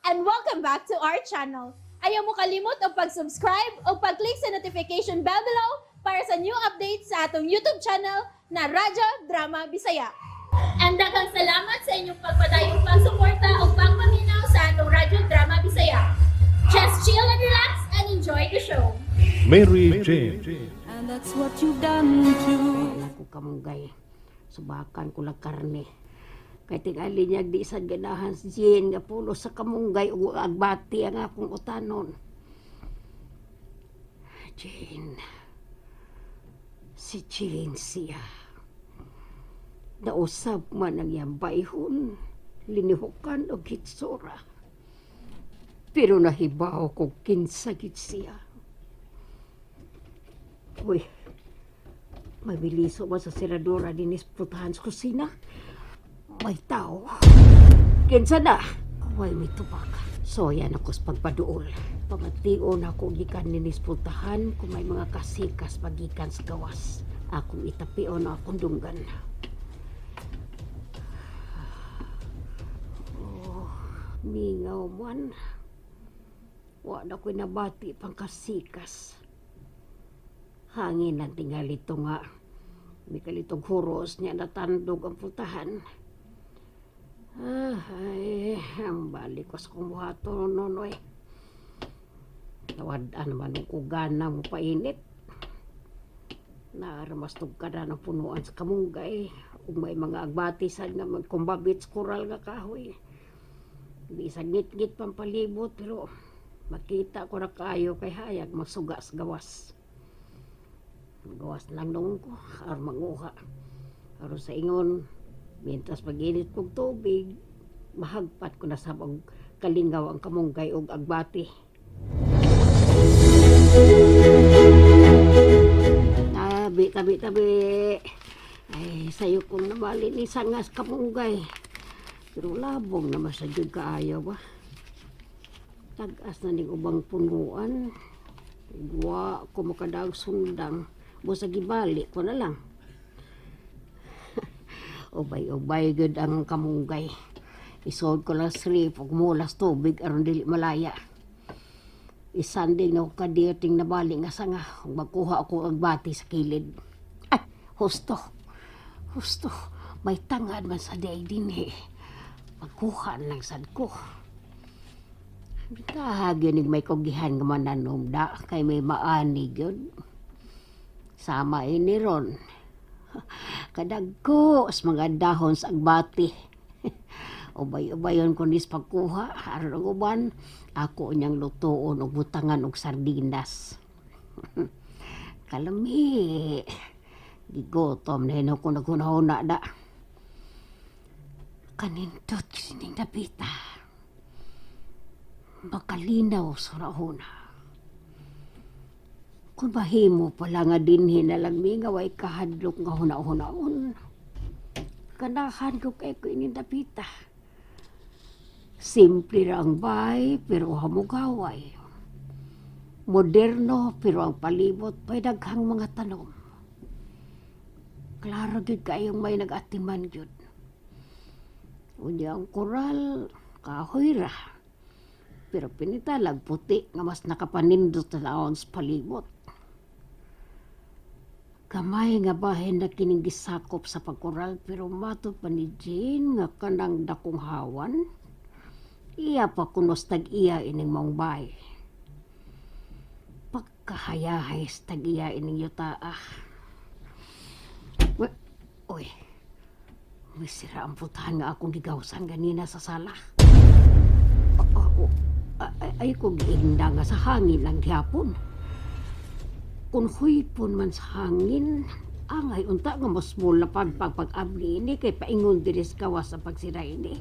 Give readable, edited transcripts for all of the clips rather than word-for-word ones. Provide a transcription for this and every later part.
And welcome back to our channel. Ayaw mo kalimot og pag-subscribe o pag-click sa notification bell below para sa new updates sa atong YouTube channel na Radyo Drama Bisaya. And daghang salamat sa inyong pagpadayong pagsuporta o pagpaminaw sa atong Radyo Drama Bisaya. Just chill and relax and enjoy the show. Mary Jane. And that's what you've done too. Ako kamunggay. Subakan ko lang karne. Kay tingali niya di sa ganahan si Jane nga pulo sa kamunggay ug agbati ang akong utanon. Jane. Si Jane siya. Nausab man ang iyang bayhon, linihukan og hitsura. Pero nahibaw ko kinsa gid siya. Uy, may biliso ba sa seradura dinis putahan sa kusina? May tao. Kinsa na? Way may tubag. So yan ako sa pagpaduol. Pamation ako gikan ninis putahan kung may mga kasikas pagikan sa gawas. Akong itapion ang akong dunggan. Oh, mingaw man. Wa na ko'y nabati pang kasikas. Hangin ang tingali to nga. May kalitog huros niya natandog ang putahan. Ah, ay, ang balik ko sa kumuhato nonoy. Tawad-an naman ang kugana mo painit. Naaramas tug kada ng punuan sa kamunggay. Ug may mga agbati sad nga magkumbabit sa koral nga kahoy. Di sa ngit-ngit pampalibot, pero makita ko na kaayo kay hayag magsuga sa gawas. Gawas lang noon ko, aron manguha. Aron sa ingon, mientras mag-init kog tubig, mahagpat ko na sa og kalingaw ang kamunggay og agbati. Tabi, tabi, tabi. Ay, sayo kong nabali ni sangas kamunggay. Pero labong naman sa jud kaayo ba. Tag-as na ning ubang punuan. Wa ko makadaog sundang. Busa gibali ko na lang. Ubay-ubay gud ang kamunggay. Isuod ko lang sa ref ug mulas tubig aron dili malaya. Isanding na ko kadiyoting nabali nga sanga ug magkuha ako agbati sa kilid. Ay, husto. Husto. May tangad man sa day dinhi. Magkuha lang sad ko. Bitahag yun may kugihan nga mananom da kay may maani gyud. Sama ini ron. Kadagko sa mga dahon sa agbati. Ubay-ubayon ko nis pagkuha aron ang uban ako niyang lutoon og butangan og sardinas. Kalami. Gigutom na hino ko naghuna-huna da. Kanindot sining dapita. Makalinaw sa rahuna. Kung mahimo pala nga dinhi na lang mi nga way kahadlok nga huna-hunaon. Ganahan ko kay ko ining dapita. Simple ra ang bay pero hamugaway. Moderno pero ang palibot pa'y daghang mga tanom. Klaro gyud kaayong may nag-atiman gyud. Unya ang koral, kahoy ra. Pero pinitalag puti nga mas nakapanindot na sa palibot. Gamay nga bahin na kining gisakop sa pagkoral, pero matod pa ni Jane nga kanang dakong hawan. Iya pa kunos tag-iya ining maong bay. Pagkahayahay sa tag-iya ining yuta ah. We, oy, may sira ang putahan nga akong gigawsan ganina sa sala. Oh, ay, ay ko giingda nga sa hangin lang gihapon. Kung huypon man sa hangin, angay unta nga mas mula pag pag-abli ini kay paingon diri sa gawas sa pagsira ini.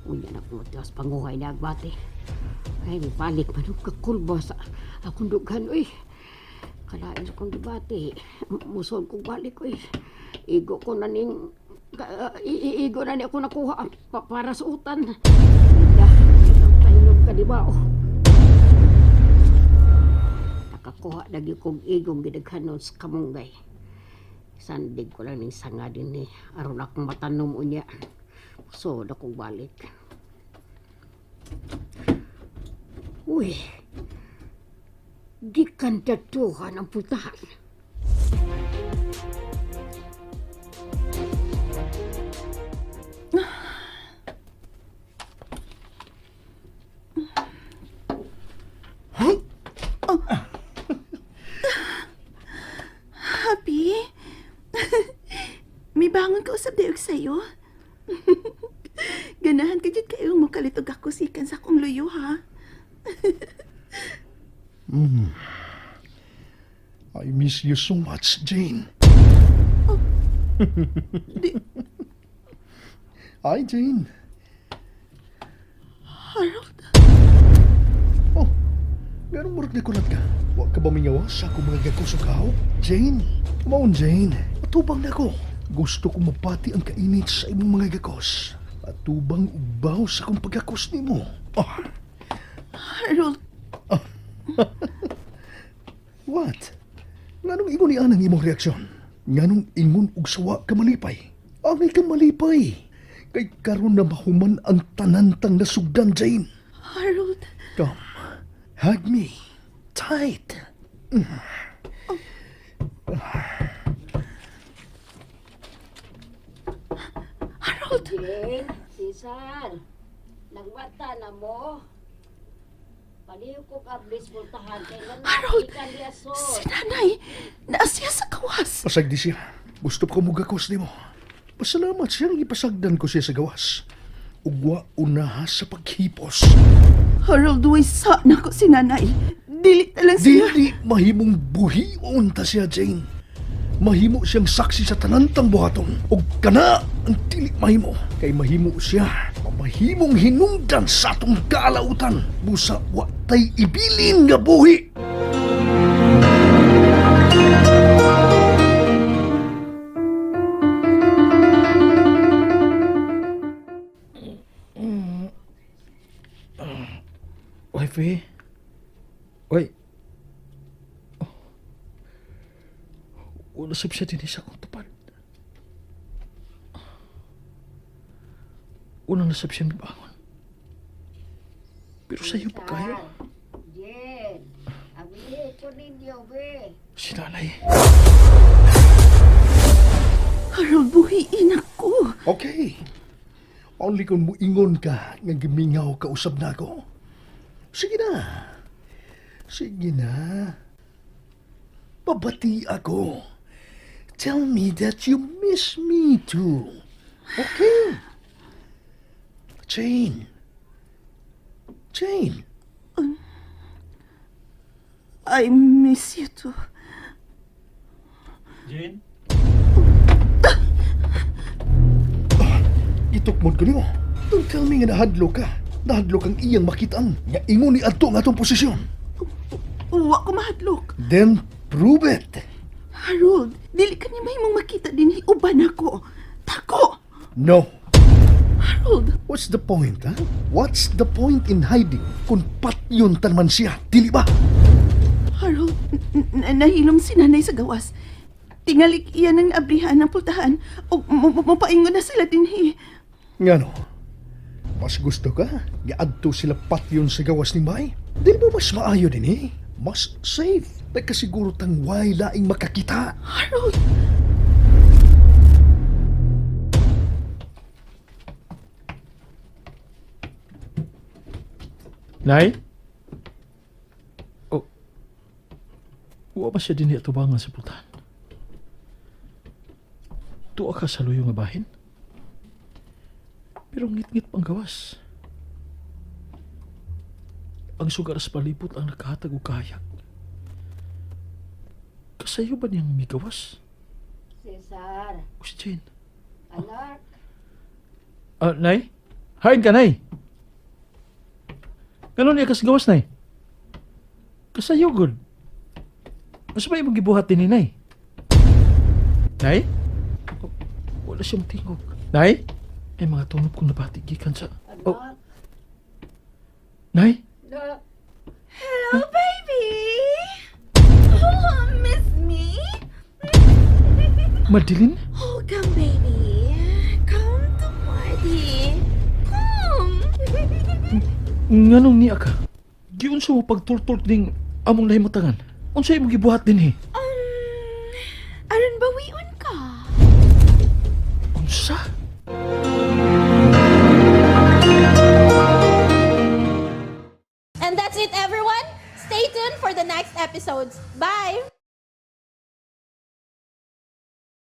Unya na ko tiwas panguhay ni agbati. Ay, balik man og kakulba sa akong dughan, uy. Kalain sa kong gibati. Musod kong balik, uy. Igo ko na ning igo na ni ako nakuha para sa utan. Ida, tahinog ka di ba, oh. Nakakuha na gyud kog igong gidaghanon sa kamunggay. Sandig ko lang ning sanga din eh. Aron akong matanom unya. So, akong balik. Uy, gikan datuhan ang pultahan. Happy? May bangon ka usab dayog sayo. Ganahan ka jud kayo mo kalitog ako sikan sa akong luyo ha. I miss you so much, Jane. Di- Hi, Jane. Harold, Oh, ganun murag nakulat ka. Wa ka ba mingawa sa akong mga gagkusukaw? Jane, kumaon Jane. Atubang na ko. Gusto ko mapati ang kainit sa imong mga gakos. Atubang ubaw sa akong pagkakos nimo. Oh, Harold, what? Nganong ingon ni anang imong reaksyon? Nganong ingon og sawa ka malipay? Angay ka malipay. Kay karon na mahuman ang tanantang nasugdan, Jane. Harold, Come, hug me tight. Harold. Jane, Cesar, nagmata na mo. Paliw ko kablis pultahan kay Harold, gikan diya sol. Si nanay, naasya sa kawas. Pasagdi siya. Gusto ko mugakos nimo. Pasalamat siyang ipasagdan ko siya sa gawas. Ugwa unaha sa paghipos. Harold, way sa na ko si nanay. Dili na lang siya. Dili mahimong buhion ta siya, Jane. Mahimo siyang saksi sa tanantang buhaton. Ug kana ang dili mahimo. Kay mahimo siya, mahimong hinungdan sa atong kaalautan. Busa wa tay ibilin nga buhi. Wifey? Oy. Oh. Wala sab siya din sa akong tupad. Unang nasab siya mibangon. Pero sa'yo pa kayo. Jane, abili ko ninyo, be. Si nanay. Harold, buhiin ako. Okay. Only kung muingon ka nga gimingaw ka usab na ako. Sige na. Sige na. Pabati ako. Tell me that you miss me too. Okay. Jane. Jane. I miss you too. Jane? Itukmod ko nimo. Don't tell me nga nahadlo ka. Nahadlo kang iyang makitaan. Nga ingon ni adto nga atong posisyon. Uwa ko mahadlok. Then prove it. Harold, dili ka ni mahimong makita din uban ako. Tako! No. Harold, What's the point, ha? What's the point in hiding kung patyon tan man siya, dili ba? Harold, nahilom si nanay sa gawas. Tingalik iyan ang naabrihan ng pultahan o mapaingon na sila dinhi. Ngano? Mas gusto ka? Giadto sila patyon sa gawas ni Mai? Dili ba mas maayo din eh? Mas safe. Nagkasiguro tang way laing makakita. Harold! Nay? Oh. Wa ba siya din atubangan sa pultahan? Tuwa ka sa luyo nga bahin? Pero ngit-ngit pang gawas. Ang sugar sa palibot ang nakahatag og kahayag. Kasayo ba niyang migawas? Cesar, O si Jane? anak, Ah, Nay? Hain ka, Nay! Ganon niya kas gawas, Nay? Kasayo, good. Mas ba imong gibuhat din ni Nay? Nay? Oh, wala siyang tingog. Nay? Ay, mga tunob kong nabati gikan sa... Oh, anak, Nay? anak. Hello, baby! Oh, miss me? Madeline? Oh, come, baby. Come to party. Come. Nganong niya ka? Giunsa mo pagtultol ning among nahimutangan? Unsa imong gibuhat dinhi? Aron bawion ka. Unsa? And that's it, everyone. Stay tuned for the next episodes. Bye!